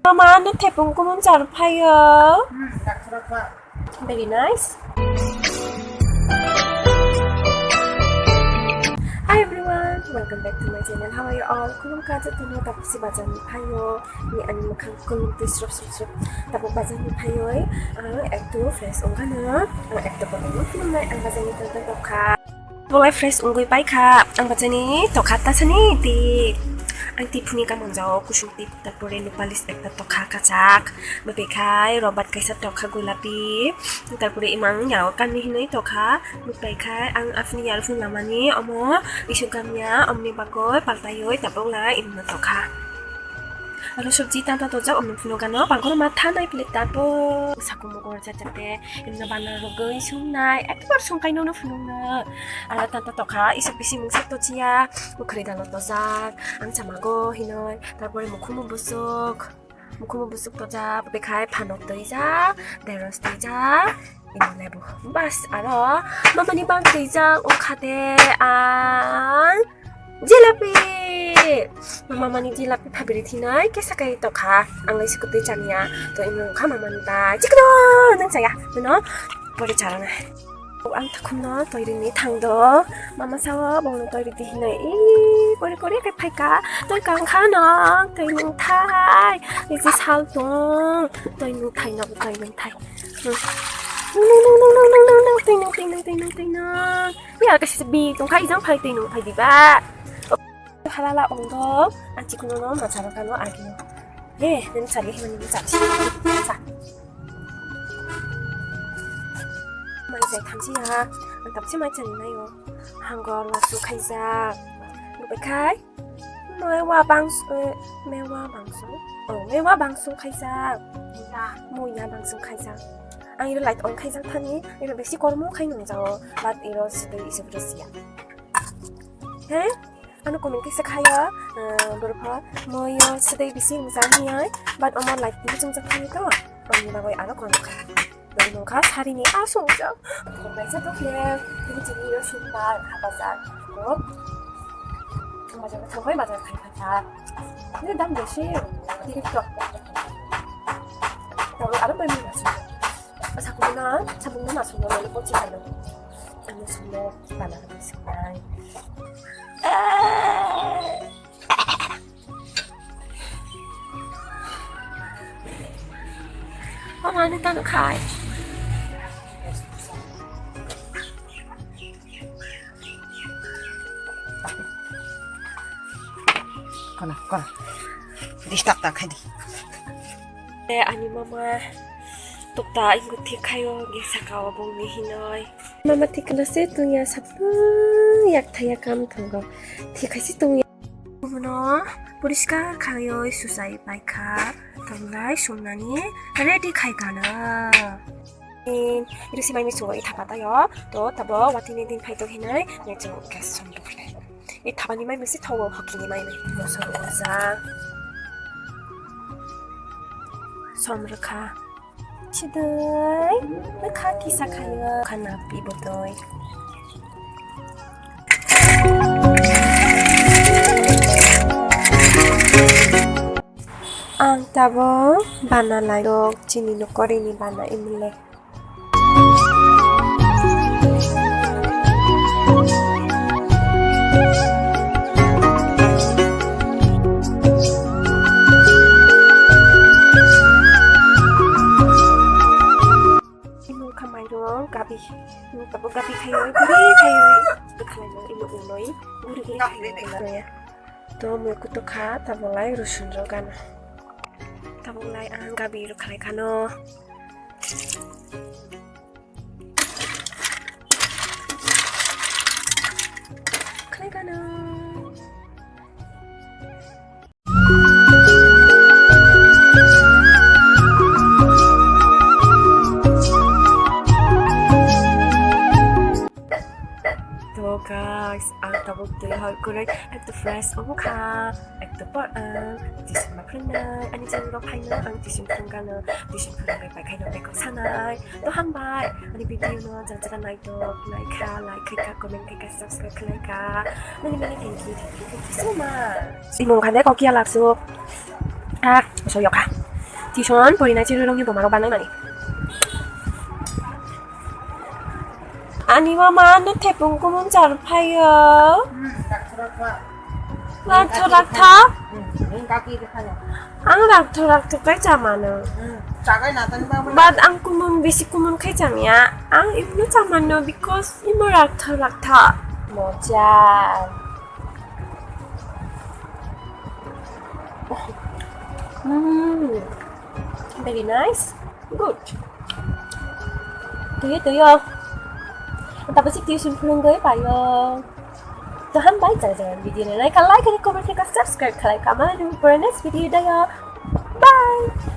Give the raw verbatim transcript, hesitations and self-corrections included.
Mama, no thepung kumum char phaio. Very nice. Hi everyone, welcome back to my channel. How are you all? Khulum kha jotono, tabuk si bazar ni phaio. Ni ani mwkhang khulum twi srop srop srop. Tabuk bazar ni phaioi ang ekdom fresh wngkano. Ang ekdom khulumnai ang bazar ni tong tong kha. Bolai fresh wngwi paikha, ang bachani tokha tasani tip. Ang tip phuni kamang jao kusung tip, tarpore nail polish ekta tokha kachak, bwbaikhai robat kaisa tokha gulapi, tarpore imang yao kanwi hinwi tokha, bwbaikhai ang aphini yarphung lamani omo isuk gamya omni bagoi paltaioi tabuk lai imno tokha. Aro sobji tanta tojak omni phunukano bangkoro ma thanai plate tapo. Sakumo gorja jate imno bana rogwi sungnai ekbar sungkai nono phunukno. Aro tanta tokha isuk bisi mungsa tojiya, bukhari dalo tojak, ang chamago hinoi, tarpore mukhumu busuk, mukhumu busuk tojak, bekhai phanok twijak, deros twijak, ini lebu. Bas, aro mamani bang twijak, ungkhate ang jilapi. Mamani jilapi phabiri thinai kesa kai tokha. Ang lai sikutwi chaniya. To ino kha mamani bai. Chikno nang chaya. Mano pore charana. Ang takhumno toirini thangdo. Mama sao bongno toiridi hinai. I kori kori kai phaika. Toi kang kha nang toi nung thai. Iji sal tong. Toi nung thai no toi nung thai. Hmm. Nung nung nung nung nung nung nung toi nung toi nung toi nung toi nung. Ya, kasi sabi tong kai jang phai toi nung phai diba. Halala ongdo, ang chikunu no macharo kano agino. He, nini chali himani ni chali. Sa. Mai sai thamsi ya, ang tamsi mai chani nayo. Hangor lasu khaijak. Lupai khai. Mewa bangsu, eh, mewa bangsu. Oh, mewa bangsu khaijak. Muya. Muya bangsu khaijak. Ang iro light on khaijak thani, iro besi kormo khai nung jao, but iro sitoi isu bro siya. He? Ano comment kaisa khayo, eh, borok pha, moyo sitoi bisi mujang hiyai, but omo light tini chungjak thani to, omni bagwi aro kono kha. Bini mung kha sarini asung jak. Kaisa to khe, tini chini yo sumbar, habajak. Ko, bazar thangbai bazar khai kha. Ini dam besi, tini to. Tahu aro bai mung sung. Asa ko na, sabung na masuk na, lalu pochi na. Ano sung na, bana na sung na. Mama, ano tano khai? Kono, kono. Disturb ta khai di. Eh, ani mama, tukta ingo thik khayo, ge saka o bongni hinoi. Mama thik na se tuya sap yak thaya kam thongo. Thik khai se tuya. Buno poriskar khayoi susai paikha, tonglai sumnani ready khai gana. Iri simai misungo i thapa tayo, to tabo watini din phai to hinai, nechung gas som dukhle. I thapani mai misi thawo hokini mai mai. Mosor oja. Som rwkha. Chidoi, bwkha kisa khayo, khana pibotoi. Ang tabo bana lairok chini nokorini bana imle. Imo kha mairung gabi. Tabuk gabi khayo, guri khayo. Bwkhaino imo unoi, guri guri khayo. To mui kutuk kha, tabuk lai rusun rok gana. Tabuk lai ang gabi rok khalai khano. Khalai khano. To guys, ang tabuk twi hor kwrwi ekto fresh omo kha, ekto por ang tuition ma phwrwngnai, ani channel rok phaino ang tuition phwrwngkano, tuition phwrwngwi paikhaino beko sanai. To hambai, ani video no jang jang nai to, like kha, like khai kha, comment khai kha, subscribe khlai kha. Many, many thank you, thank you, thank you so much. Imung khande kok ya laksu. Ah, so yoka. Tuition porinai chirwi rokni buma rok banai mani. Ani mama no thepung kumun char phaio. Rakthok rakthok. Ang rakthok rakthok kai chamano. But ang kumun bisi kumun kai chamya. Ang imno chamano because imo rakthok rakthok. Moja. Mm. Very nice. Good. Tuyo tuyo. Tapos si tuition phunung goi payo. To hambai jai jai video na like, like, comment, subscribe, like, comment, for next video dayo. Bye.